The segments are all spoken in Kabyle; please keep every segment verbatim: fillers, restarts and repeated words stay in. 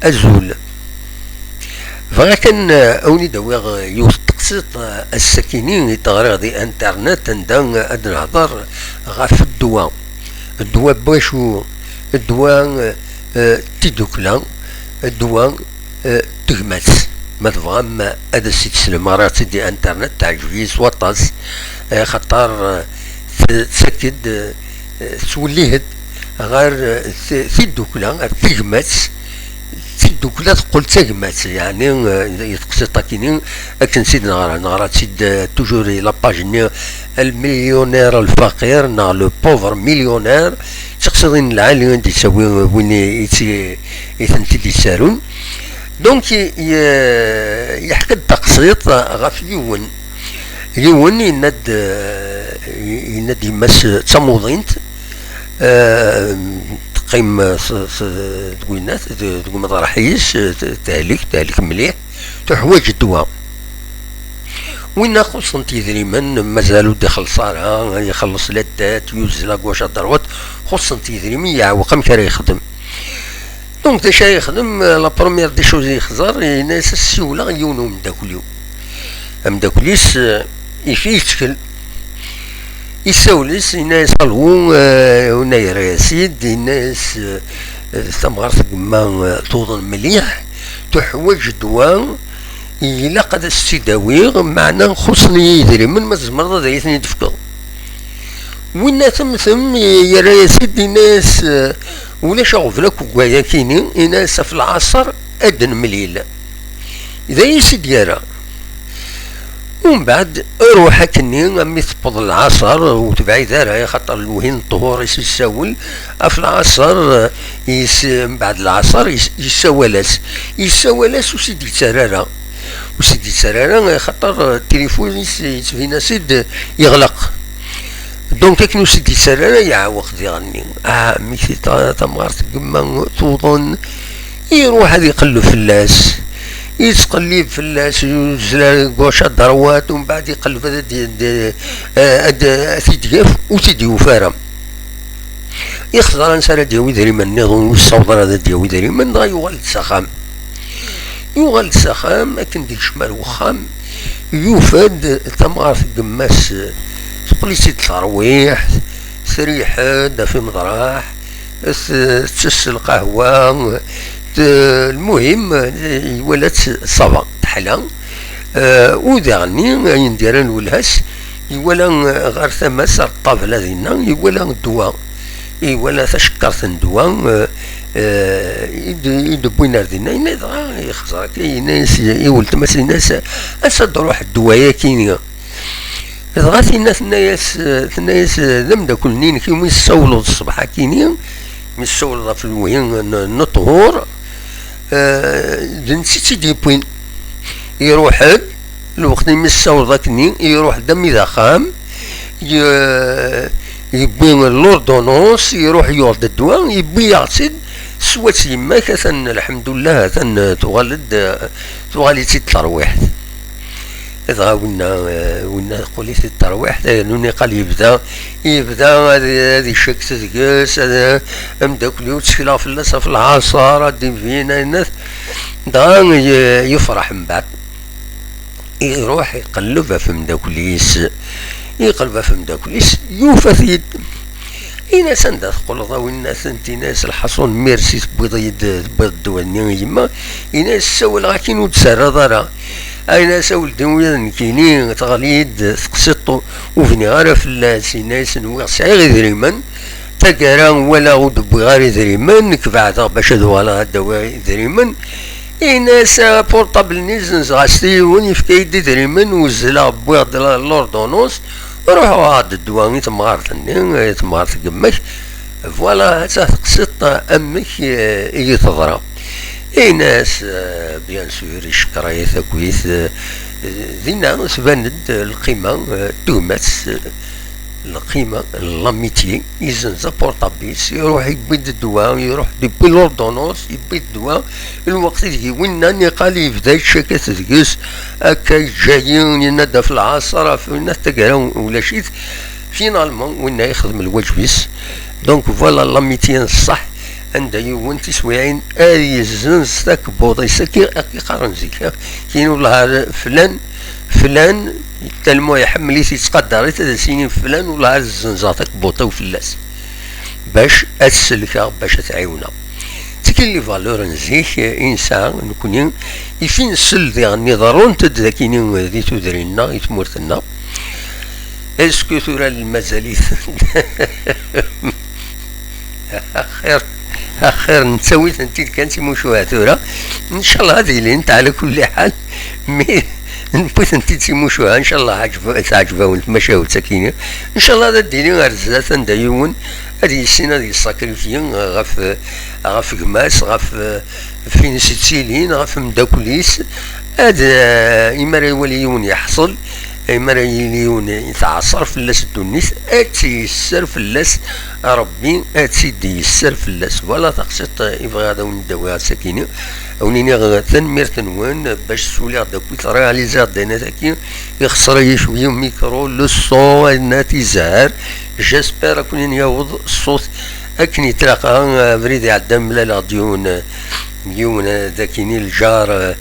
Azul. Bɣiɣ kan, eh, ad wen-id-awiɣ, eh, yiwet n teqsiṭ, eh, ass-akini i d-ɣriɣ di internet, anda, eh, ad nehder ɣef ddwa. Ddwa n wacu? Ddwa, eh, eh, n tiddukla, ddwa, eh, n tegmat. Ma tebɣam, eh, ad as-id-teslem, ɣriɣ-tt-id di internet, teɛǧeb-iyi s waṭas, eh, xaṭer, eh, t-, tettak-d, eh, tettwellih-d ɣer, eh, t-, tiddukla, ɣer tegmat, tiddukla teqqel d tagmat, yeɛni, eh, i teqsiṭ akini, akken tt-id-neɣra, neɣra-tt-id, eh, toujours di la page-nni, le millionnaire, le faqir, neɣ le pauvre millionnaire, d tiqsiḍin n lɛali i d-yettawi win i, i tt-, i tent-id-yettarun. Donc, i, i, yeḥka-d taqsiṭ ɣef yiwen, yiwen yenna-d, eh, yenna-d yemma-s d tamuḍint, eh, teqqim s, s, deg winat, deg umeḍreḥ-is, eh, tehlek, tehlek mliḥ, tuḥwaǧ ddwa. Winna xuṣṣen-t yidrimen, mazal ur d-ixelleṣ ara, ixelleṣ la dette, yuzzel à gauche à droite, xuṣṣen-t yidrimen, yeɛweq amek ara yexdem. Donc, d acu ara yexdem? La première des choses i yexẓer, yenna-as, ad ssiwleɣ i yiwen n umeddakel-iw. Ameddakel-is, eh, yif-, yettkel. Yessawel-as, yenna-as: "Allo, eh, unna yerra-as-id", yenna-as, eh, "Tamɣart n yemma, eh, tuḍen mliḥ, tuḥwaǧ ddwa, ilaq ad as-tt-id-awiɣ, meɛna xuṣṣen-iyi yidrimen, ma tzemreḍ ad iyi-ten-id-tefkeḍ." Winna temtem, yerra-yas-id, yenna-yas, eh, "Ulac aɣbel akk deg waya-kini", yenna-yas, "Ɣef lɛaṣer ad d-nemlil." D ayen i s-id-yerra. Umbeɛd, ruḥ akkenni, a mi tewweḍ lɛaṣer, ur tebɛid ara, axaṭer lewhi n ṭṭhur i s-yessawel, ɣef lɛaṣer, eh, yes-, mbeɛd lɛaṣer, yes-, yessawal-as. Yessawal-as, ur s-id-yettarra ara. Ur s-id-yettarra ara, axaṭer, eh, tilifun-is yettbin-as-id yeɣleq. Donc, akken ur s-id-yettarra ara, yeɛweq diɣenni. Ah, mi t-, ta-, tamɣart n yemma tuḍen, iruḥ ad iqelleb fell-as. Yettqellib fell-as, yuzzel ar gauche à droite, umbeɛd iqelleb ad d-, d-, eh, ad, ad t-id-yaf, ur t-id-yufi ara. Ixẓer ansa ara d-yawi idrimen nniḍen, ur yessaweḍ ara ad d-yawi idrimen, dɣa yuɣal-d s axxam. Yuɣal-d s axxam, akken d-yekcem ar wexxam, yufa-d tamɣart n yemma-s, teqqel-itt-id terwiḥt, teriḥ-d ɣef imeḍraḥ, t-, tettess lqahwa, t-, lmuhim, iwala-tt ça va, teḥla. Eh, u daɣenni, ayen d-yerran lwelha-s, iwala, eh, ɣer tama-s, ar ṭṭabla dinna, iwala ddwa, iwala tacekkart n ddwa, eh, eh, i d-, i d-wwin ar dinna, yenna dɣa, ixẓer akka, yenna-yas i weltma-s, yenna-yas: "Ass ad d-ruḥ ddwa-yaki." Dɣa tinna tenna-yas, tenna-yas: "D ameddakel-nni-inek imi tessawleḍ ṣṣbeḥ akini, mi tessawleḍ ɣef lewhi n, n ṭṭhur, eh, d netta i tt-id-yewwin." Iruḥ-d, lweqt imi tessawleḍ akkenni, iruḥ-d armi d axxam, ye-, yewwi l'ordonnance, iruḥ yuɣ-d ddwa, yewwi-yaɣ-tt-id, teswa-tt yemma-k, atan, lḥemdullah, atan tuɣal-d, tuɣal-itt-id terwiḥt. Dɣa winna, eh, winna teqqel-it-id terwiḥt, yernu niqal yebda, yebda ad, ad icakket deg-s, ad, ameddakel-iw ttekleɣ fell-as ɣef lɛaṣer, ad d-ibin, ayennat. Dɣa ye-, yefreḥ mbeɛd. Iruḥ iqelleb ɣef umeddakel-is, iqelleb ɣef umeddakel-is, yufa-t-id. Ini-as anda teqqleḍ a winnat, ini-as lḥaṣun, merci, tewwiḍ-iyi-d, tewwiḍ-d ddwa-nni i yemma. Ini-as ssawaleɣ akin ur d-terraḍ ara. Ini-as a weldi, ula d nekkini teɣli-d teqsiṭ, ur bniɣ ara fell-as. Ini-as nwiɣ sɛiɣ idrimen, taggara walaɣ ur d-wwiɣ ara idrimen, nekk beɛdeɣ bac ad uɣaleɣ ad d-awiɣ idrimen. Ini-as apurṭabl-nni zzenzeɣ-as-t i yiwen, yefka-yi-d idrimen, uzzleɣ wwiɣ-d la-, l'ordonnance, ruḥeɣ uɣeɣ-d ddwa i temɣart-nni, i temɣart n yemma-k. Voilà, atta teqsiṭ amek, eh, i yi-teḍra. Ini-as, eh, bien sûr, icekkeṛ-it akkit, eh, dinna tban-d lqima, eh, n tegmat, eh, lqima n l'amitié, yezzenz apurṭabl-is, iruḥ yewwi-d ddwa, iruḥ yewwi l'ordonnance, yewwi-d ddwa, lweqt ideg winna niqal yebda yettcakat deg-s, akka yeǧǧa-yi, yenna-d ɣef lɛaṣer, ɣef winna taggara ulac-it, finalement winna yexdem lwaǧeb-is. Donc voilà l'amitié n ṣṣeḥ, anda yiwen tiswiɛin ad yezzenz takebbuḍt-is, akka i qqaren zik, kini wellah ar flan, flan, talmu iḥemmel-it, yettqadar-it, ad as-yini flan, wellah ar zzenzeɣ takebbuḍt-iw fell-as, bac ad t-sellkeɣ, bac ad t-ɛiwneɣ. Tiki les valeurs n zik i nesɛa nekni, ifi nsel diɣen iḍerrunt-d dakini di tudrin-nneɣ, i tmurt-nneɣ. Est-ce que tura mazal-it? Axir, axir nettawi-tent-id kan d timucuha tura. Ncallah ad ilint ɛla kulli ḥal. Mi newwi-tent-id d timucuha, ncallah teɛǧeb-awen tmacahut-akini. Ncallah ad d-tili ar zdat anda yiwen ad yissin ad yessakrifyi ɣef, ɣef gma-s, ɣef, ɣef win s-ittilin, ɣef umeddakel-is. Ad, eh, imi ara iwali yiwen yeḥṣel, imi ara yili yiwen teɛṣer fell-as ddunit, ad tt-yesser fell-as Ṛebbi, ad tt-id-yesser fell-as. Voilà taqsiṭ, eh, i bɣiɣ ad awen-d-awiɣ ass-akini. Ad awen-iniɣ tanemmirt-nwen, bac suliɣ-d akkit, réaliser-d ayen-agi. Ixṣer-iyi cwiya mikru, le son, ayen-a tizhar. J'espère ad ken-in-yaweḍ ṣṣut akken yettlaqa. Abrid iɛeddan mlaleɣ-d yiwen, yiwen, eh, dakini lǧar, eh,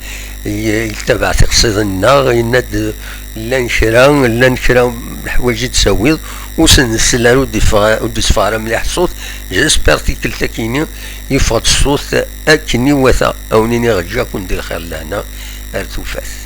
ye-, yettabaɛ tiqsiḍin-nneɣ, yenna-d, eh, llan kra, llan kra leḥwayeǧ i d-tawiḍ, ur sen-nsell ara, ur d-iffeɣ-, ur d-iṣfa ara mliḥ ṣṣut. J'espère tikkelt-akini yeffeɣ-d ṣṣut akken iwata. Ad awen-iniɣ ǧǧiɣ-ken di lxir d lehna ar tufat.